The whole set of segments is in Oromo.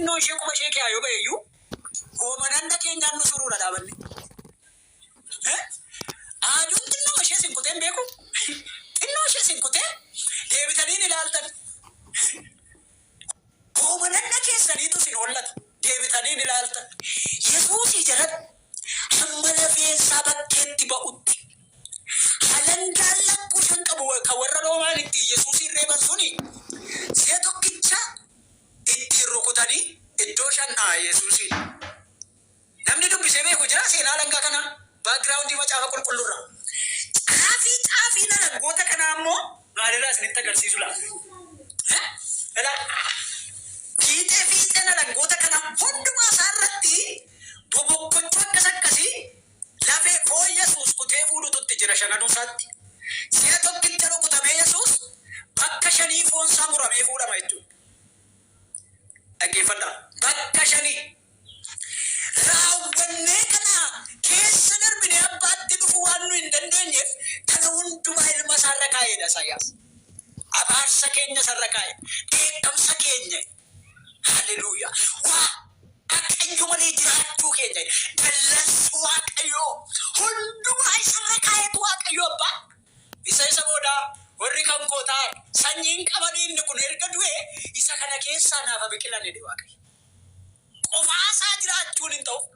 xinnoo ishee quba ishee keessaa yoo ba'e iyyuu hoomananna keenyaan nu suruudha dhaabanne. Aaduun xinnoo ishee sin kutee hin beeku. Xinnoo ishee sin kutee deebitanii hin ilaaltan. Hoomananna keessaniitu sin hollata. Deebitanii hin ilaaltan. Yesuusii jalatti hamma lafeensaa bakkeetti ba'utti halangaan lakkuu shan qabu kan warra Roomaan ittiin Yesuusiin reeban suni si'a tokkicha ittiin rukutanii iddoo shan dha'a Yesuusiin. Namni dubbisee beeku jira seenaa alangaa kanaa background macaafa qulqullurraa. Caafii caafiin alangoota kanaa immoo maalirraa isinitti agarsiisu laata? Ilaa fiixee fiixeen alangoota kanaa hundumaa isaa irratti bobokkochuu akkas akkasii lafee foon Yesuus kutee fuudhutu itti jira shananuu isaatti. Si'a tokkicha rukutamee Yesuus bakka shanii foon isaa muramee fuudhama jechuudha. Dhaggeeffadhaa. Bakka shanii. Raawwannee kana keessa darbinee abbaatti dhufuu waan nu hin dandeenyeef kana hundumaa ilma isaarra kaa'eedha Isaayyaas. Abaarsa keenya isarra kaa'e. Dheekkamsa keenya. Haleluuyaa. Waaqayyo malee jiraachuu keenya. Dallansuu Waaqayyoo hundumaa isarra kaa'etu Waaqayyo abbaa. Isa isa booda warri kan koo ta'an sanyiin qamadii inni kun erga du'ee isa kana keessaa naaf haa biqilan jedhe Waaqayyo. Qofaasaa jiraachuun hin ta'uuf.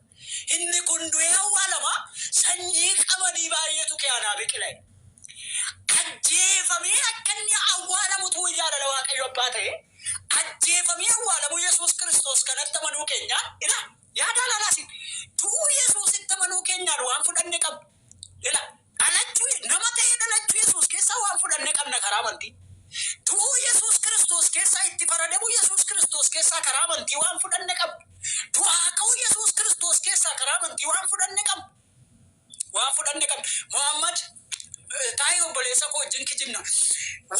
Inni kun du'ee awwaalama, sanyii qamadii baay'eetu keanaa biqila jedhe. Ajjeefamee akka inni awwaalamutu jaalala Waaqayyo abbaa ta'e, ajjeefamee awwaalamuu Yesuus Kiristoos kanatti amanuu keenyaan, ilaa, yaadaa ilaalaa isin, du'uu Yesuusitti amanuu keenyaan waan fudhanne qabna. Ilaa, Dhalachuu, nama ta'ee dhalachuu Yesuus keessaa waan fudhanne qabna karaa amantii. Du'uu Yesuus Kiristoos keessaa, itti faradamuu Yesuus Kiristoos keessaa karaa amantii waan fudhanne qabna. Du'aa ka'uu Yesuus Kiristoos keessaa karaa amantii waan fudhanne qabna. Waan fudhanne qabna. Muhammad taa'ee obboleessa koo wajjin kijibna.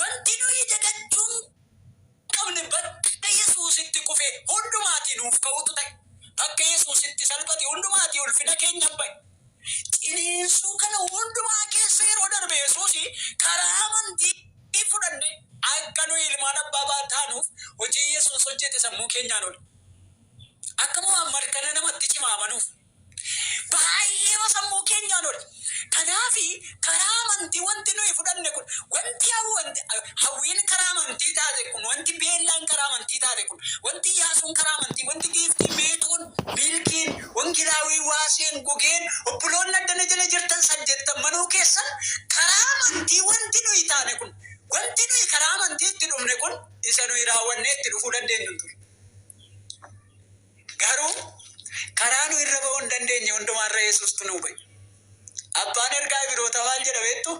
Wanti nuyi dagachuun qabne bakka Yesuusitti kufe hundumaatii nuuf ka'utu ta'e. Bakka Yesuusitti salphate hundumaatii ulfina keenya ba'e. Ciniinsuu kana hundumaa keessa yeroo darbe Yesuusi karaa amantii fudhanne akka nuyi ilmaan abbaa baa taanuuf hojii Yesuus hojjete sammuu keenyaan oli. Akka Muhammad kana namatti cima amanuuf. Baay'eema sammuu keenyaan oli. Kanaafi karaa amantii wanti nuyi fudhanne kun, wanti hawwiin karaa amantii taate kun, wanti beellaan karaa amantii taate kun, wanti Yaasuun karaa amantii, wanti giiftii meetoon, milkiin, wangeelaawii waaseen, gugeen, obboloonni addana jala jirtan saddeettan manuu keessan karaa amantii wanti nuyi taane kun, wanti nuyi karaa amantii itti dhufne kun isa nuyi raawwannee itti dhufuu dandeenyu hin ture. Garuu karaa nu irra ba'uu hin dandeenye hundumaa irra Yesuustu nuu ba'e. Abbaan ergaa Ibirootaa maal jedha beektu?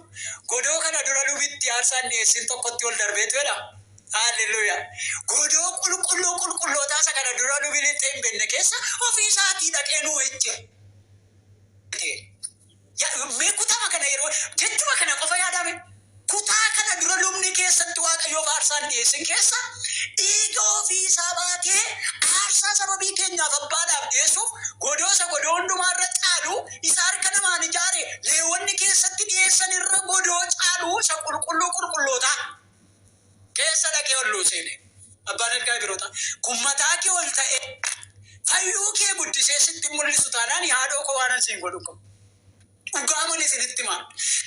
Godoo kana dura lubi itti aarsaa hin dhi'eessin tokkotti ol darbeetu jedha. Haalleluuyaa! Godoo qulqulluu qulqullootaa isa kana dura lubi lixee hin beekne keessa ofii isaatii dhaqee nuu ejje. Mee kutama kana yeroo jechuma kana qofa yaadame. Kutaa kana dura lubni keessatti Waaqayyoof aarsaa hin dhiyeessin keessa dhiiga ofii isaa baatee aarsaa sababii keenyaaf abbaadhaaf dhiyeessuuf godoo isa godoo hundumaa irra caalu isa harka namaan ijaare Leewwonni keessatti dhiyeessan irra godoo caalu isa qulqulluu qulqullootaa keessa dhaqee ol nuu seene. Abbaan ergaa Ibirootaa kun mataa kee ol ta'ee fayyuu kee guddisee sitti hin mul'isu taanaan haadhoo koo waanan siin godhu hin qabu. Dhugaaman isinitti himaa.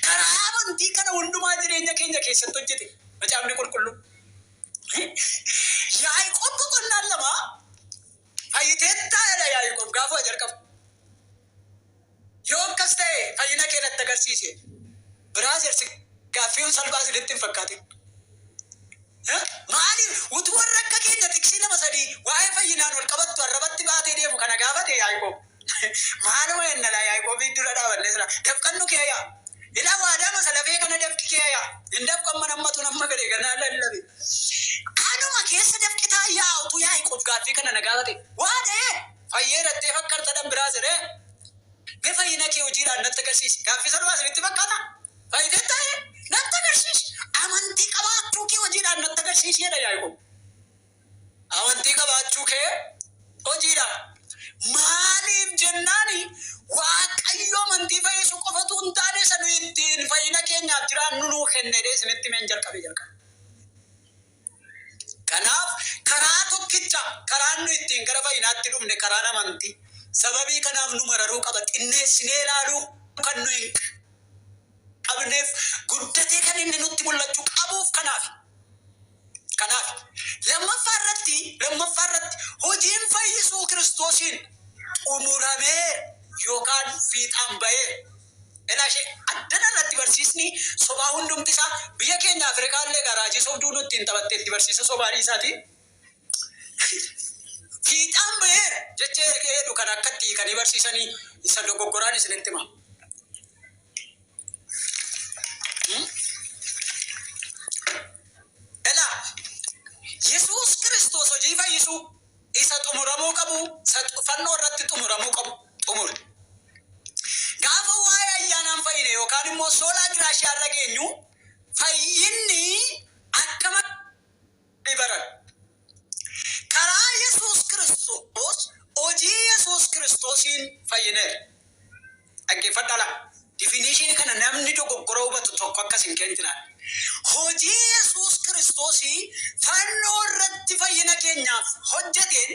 Karaa amantii kana hundumaa jireenya keenya keessatti hojjete macaafni qulqulluu. Yaaqoob boqonnaan 2 fayyiteettaa jedha Yaaqoob gaafa jalqabu. Yoo akkas ta'e fayyina kee natti agarsiisi. Brothers gaaffiin salphaa isinitti hin fakkaatin. Maaliif utuu warra akka keenya tiksii 2 3 waa'ee fayyinaan wal qabattu arrabatti baatee deemu kana gaafate Yaaqoob. Maaluma jenna laa Yaaqoobii dura dhaabannee sila dafqannu kee yaa. Ilaa waadaa masa lafee kana dafqi kee yaa. Hin dafqamman ammatu namma fedhe ganaa lallabe. Anuma keessa dafqitaa yaa utuu Yaaqoob gaaffii kana na gaafate. Waadee fayyeera ittee fakkarta dhan biraa jedhee. Mee fayyina kee hojiidhaan natti agarsiisi. Gaaffii salphaa isinitti fakkaata? Fayyiteettaa natti agarsiisi. Amantii qabaachuu kee hojiidhaan natti agarsiisi jedha Yaaqoob. Amantii qabaachuu kee hojiidhaan. Maaliif jennaani Waaqayyo amantii fayyisu qofatu hin taane isa nuyi ittiin fayyina keenyaaf jiraannu nuu kenne jedhee isinitti himeen jalqabe jalqabe. Kanaaf karaa tokkicha karaa Karaan nu ittiin gara fayyinaatti dhufne karaan amantii. Sababii kanaaf nu mararuu qaba. Xinneessinee ilaaluu kan nu hin qabneef, guddatee kan inni nutti mul'achuu qabuuf kanaaf. Kanaaf lammaffaa irratti hojiin fayyisuu Kiristoosiin xumuramee yookaan fiixaan ba'ee. Ilaa, ishee addana irratti barsiisni sobaa hundumti isaa biyya keenya Afrikaallee garaajii sobduu nutti hin taphatteetti, barsiisa sobaa dhiisaati. Fiixaan ba'eera jecha jedhu kan akkatti hiikanii barsiisanii isa dogoggoraan isinitti hima. Ilaa, Yesuus Kiristoos hojii fayyisuu isa xumuramuu qabu, isa fannoo irratti xumuramuu qabu xumure. Gaafa waa'ee ayyaanaan fayyine yookaan immoo sola gratia irra geenyu, fayyinni akkama baran. Karaa Yesuus Kiristoos, hojii Yesuus Kiristoosiin fayyineera. Dhaggeeffadhaa laa. Definition kana namni dogoggora hubatu tokko akkas hin kentinaan. Hojii Yesuus Kiristoosii fannoo irratti fayyina keenyaaf hojjeteen,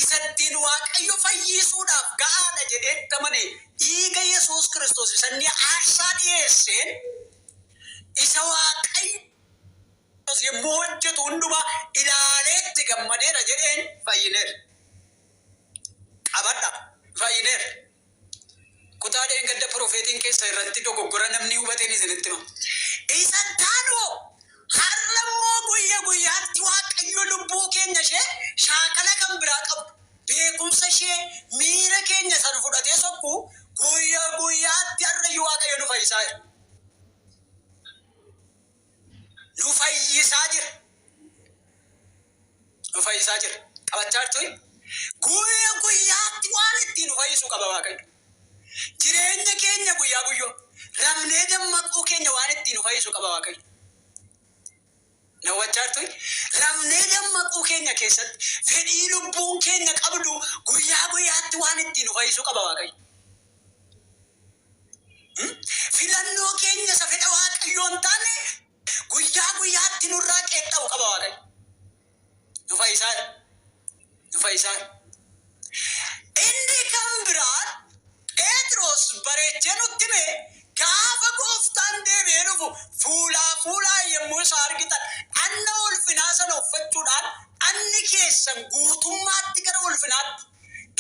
isattiin Waaqayyo fayyisuudhaaf ga'aadha jedhee itti amane, dhiiga Yesuus Kiristoos isa inni aarsaa dhiyeesseen, isa Waaqayyo yommuu hojjetu hundumaa ilaalee itti gammadeera jedheen fayyineera. Qabadha, fayyineera. Kutaa dheengadda Profeetiin keessa irratti dogoggora namni hubateen isinitti hima. Isa taanoo har'a immoo guyya guyyaatti Waaqayyo lubbuu keenya ishee shaakala kan biraa qabdu, beekumsa ishee, miira keenya sana fudhatee sokku, guyya guyyaatti har'ayyuu Waaqayyo nu fayyisaa jira. Nu fayyisaa jira. Nu fayyisaa jira. Qabachaa jirtu? Guyya guyyaatti waan ittiin nu fayyisu qaba Waaqayyo. Jireenya keenya guyyaa guyyoo rafnee dammaquu keenya waan ittiin nu fayyisu qaba Waaqayyo. Na hubachaa jirtu? Rafnee dammaquu keenya keessatti fedhii lubbuun keenya qabdu guyyaa guyyaatti waan ittiin nu fayyisu qaba Waaqayyo. Filannoo keenya isa fedha Waaqayyoo hin taane guyyaa guyyaatti nurraa qeexxa'u qaba Waaqayyo. Nu fayyisaa jira. Nu fayyisaa jira. Inni kan biraan Phexros bareechee nutti hime: gaafa gooftaan deebi'ee dhufu fuulaa fuulaa yommuu isa argitan, dhanna ulfinaa sana uffachuudhaan dhanni keessan guutummaatti gara ulfinaatti,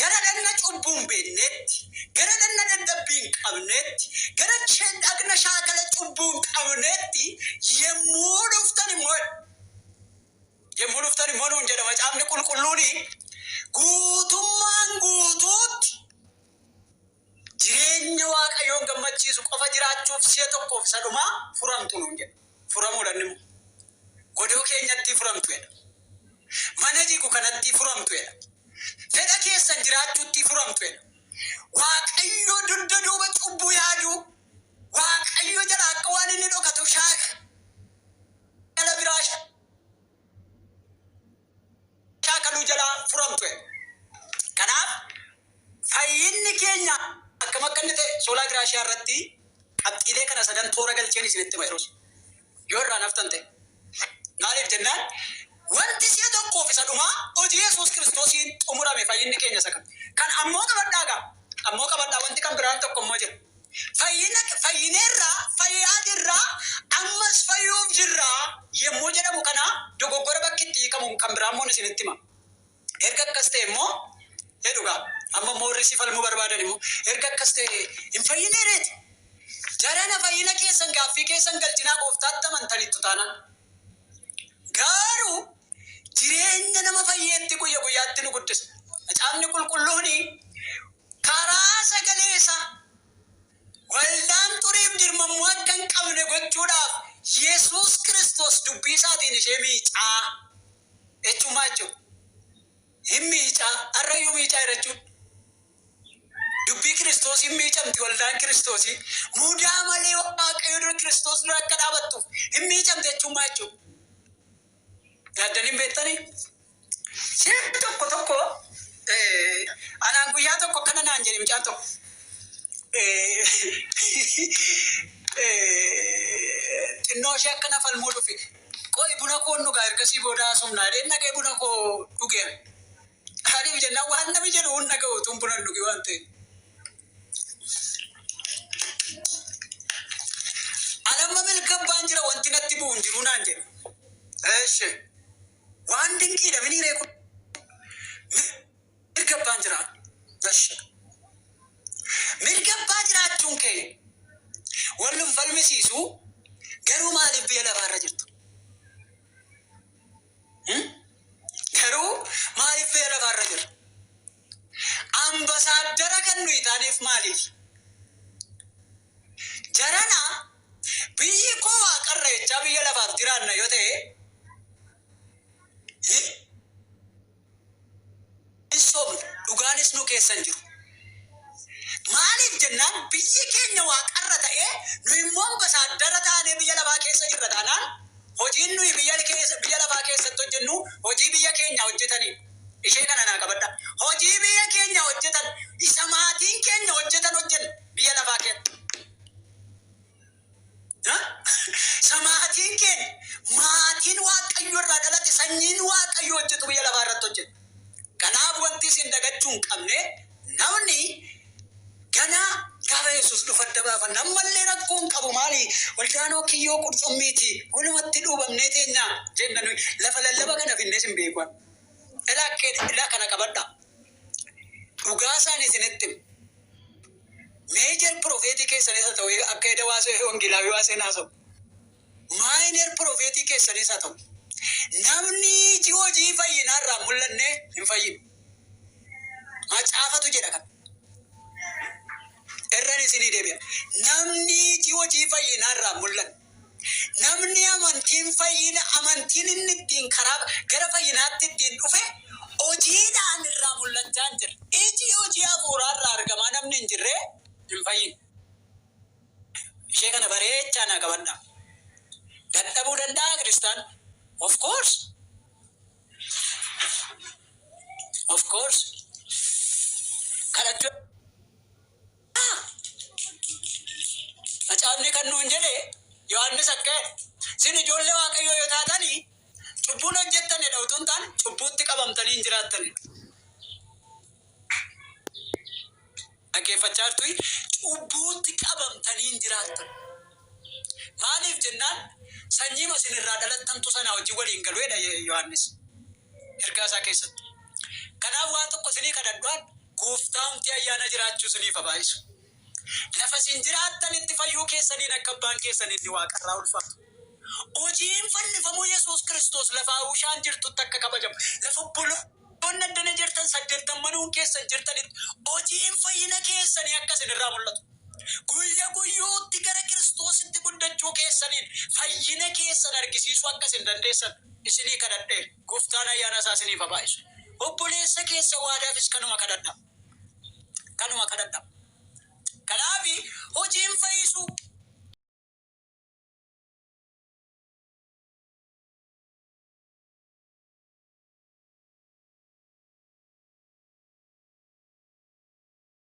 gara dhagna cubbuu hin beekneetti, gara dhagna dadhabbii hin qabneetti, gara dhagna shaakala cubbuu hin qabneetti yommuu dhuftan immoo, yommuu dhuftan immoo nuun jedha Macaafni Qulqulluuni, guutummaan guutuutti jireenya Waaqayyoon gammachiisu qofa jiraachuuf si'a tokkoof isa dhumaa furamtu nuun jedha. Furamuudhaan immoo godoo keenyatti furamtu jedha. Mana jigu kanatti furamtu jedha. Fedha keessan jiraachuutti furamtu jedha. Waaqayyo dugda duuba cubbuu yaaduu, Waaqayyo jala akka waan inni dhokatu shaakala biraa shaakaluu jalaa furamtu jedha. Kanaaf fayyinni keenya akkam akka inni ta'e sola gratia irratti qabxiilee kana sadan toora galcheen isinitti hima yeroos. Yoo irraa naftan ta'e. Maaliif jennaan, wanti si'a tokkoof isa dhumaa hojii Yesuus Kiristoosiin xumurame fayyinni keenya isa kana. Kan ammoo qabadhaa gaa. Ammoo qabadhaa, wanti kan biraan tokko immoo jira. Fayyina fayyineerraa, fayyaa jirraa, ammas fayyuuf jirraa yommuu jedhamu kana dogoggora bakki itti hiikamu kan biraa immoo isinitti hima. Erga akkas ta'e immoo jedhu gaa, amma immoo warri si falmuu barbaadan immoo, erga akkas ta'e hin fayyineereeti. Jarana, fayyina keessan gaaffii keessan galchinaa, gooftaatti amantaniittu taanaan. Garuu jireenya nama fayyeetti guyya guyyaatti nu guddisa. Macaafni Qulqulluuni karaa sagalee isaa waldaan xuriif dirmammuu akka hin qabne gochuudhaaf Yesuus Kiristoos dubbii isaatiin ishee miicaa jechuun maal jechuudha? Hin miicaa, har'ayyuu miicaa jira jechuudha. Dubbii Kiristoos hin miicamti waldaan Kiristoosii. Mudaa malee Waaqayyo dura, Kiristoos dura akka dhaabattuuf hin miicamte jechuun maal jechuudha? Yaaddanii hin beektanii? Si'a tokko tokko anaan guyyaa tokko akkana naan jedhe mucaan tokko. Xinnoo ishee akkana falmuu dhufe. Qo'i, buna koon dhugaa, ergasii booda haasofnaa jedheen, dhaqee buna koo dhugeen. Maaliif jennaan waan namni jedhu hin dhaga'u utuun buna hin dhugin waan ta'eef. Alamma mirga abbaan jira wanti natti bu'u hin jiru naan jedhe. Eeshe waan dinqiidha minii ree kun. Mirga abbaan jira. Eeshe. Mirga abbaa jiraachuun kee wal nun falmisiisu garuu maaliif biyya lafaarra jirtu? Garuu maaliif biyya lafaarra jirra? Ambasaaddara kan nuyi taaneef maaliif? Jarana biyyi koo waaqarra jechaa biyya lafaaf jiraanna yoo ta'e hin sobnu, dhugaanis nu keessa hin jiru. Maaliif jennaan biyyi keenya waaqarra ta'ee nu immoo ambasaaddara taanee biyya lafaa keessa jirra taanaan hojiin nuyi biyya keessa biyya lafaa keessatti hojjennu hojii biyya keenya hojjetanii ishee kana naa qabadha. Hojii biyya keenya hojjetan isa maatiin keenya hojjetan hojjenna biyya lafaa keessa. Isa maatiin keenya maatiin Waaqayyo irraa dhalate sanyiin Waaqayyo hojjetu biyya lafaa irratti hojjeta. Kanaaf wanti isin dagachuu hin qabne namni ganaa gaafa Yesuus dhufu adda baafanna. Ammallee rakkoo hin qabu maali waldaanoo kiyyoo qurxummiiti walumatti dhuubamnee teenya jenna nuyi lafa lallaba kana finnees hin beeku. Ilaa ilaa kana qabadhaa. Dhugaa isaan isinitti himu. Major prophetii keessanis haa ta'u akka eda waasee wangeelaawii waaseen haasa'u. Minor prophetii keessanis haa ta'u. Namni iji hojii fayyinaa irraa hin mul'anne hin fayyinu. Macaafatu jedha kana. Irran isinii deebi'a. Namni iji hojii fayyinaa irraa hin mul'anne. Namni amantiin fayyina amantiin inni ittiin karaa gara fayyinaatti ittiin dhufe hojiidhaan irraa mul'achaa hin jirre. Iji hojii hafuuraa irraa argamaa namni hin jirre hin fayyine. Ishee kana bareechaa naa qabadhaa. Dadhabuu danda'a kiristaan? Of course. Of course. Kadhachuu Macaafni kan nuun jedhe Yohaannis akka jedhe sin ijoollee Waaqayyoo yoo taatani cubbuun hojjettanidha utuu hin taane cubbuutti qabamtanii hin jiraattanidha. Dhaggeeffachaa jirtuyi cubbuutti qabamtanii hin jiraattan. Maaliif jennaan sanyiima isin irraa dhalattantu sanaa wajjin waliin galu jedha Yohaannis ergaa isaa keessatti. Kanaaf waa tokko isinii kadhadhuan gooftaamti ayyaana jiraachuu isiniif haa baay'isu. Lafa isin jiraattanitti fayyuu keessaniin akka abbaan keessan inni waaqarraa ulfaatu. Hojiin fannifamuu Yesuus Kiristoos lafa hawushaan jirtutti akka kabajamu. Lafa obboloonni addana jirtan saddeettammanuun keessan jirtanitti hojiin fayyina keessanii akka isin irraa mul'atu. Guyya guyyuutti gara Kiristoositti guddachuu keessaniin fayyina keessan argisiisuu akka isin dandeessan isinii kadhadheera. Gooftaan ayyaana isaa isiniif haa baay'isu. Obboleessa keessa waadaafis kanuma kadhadha. Kanuma kadhadha. Kanaaf hojiin fayyisuu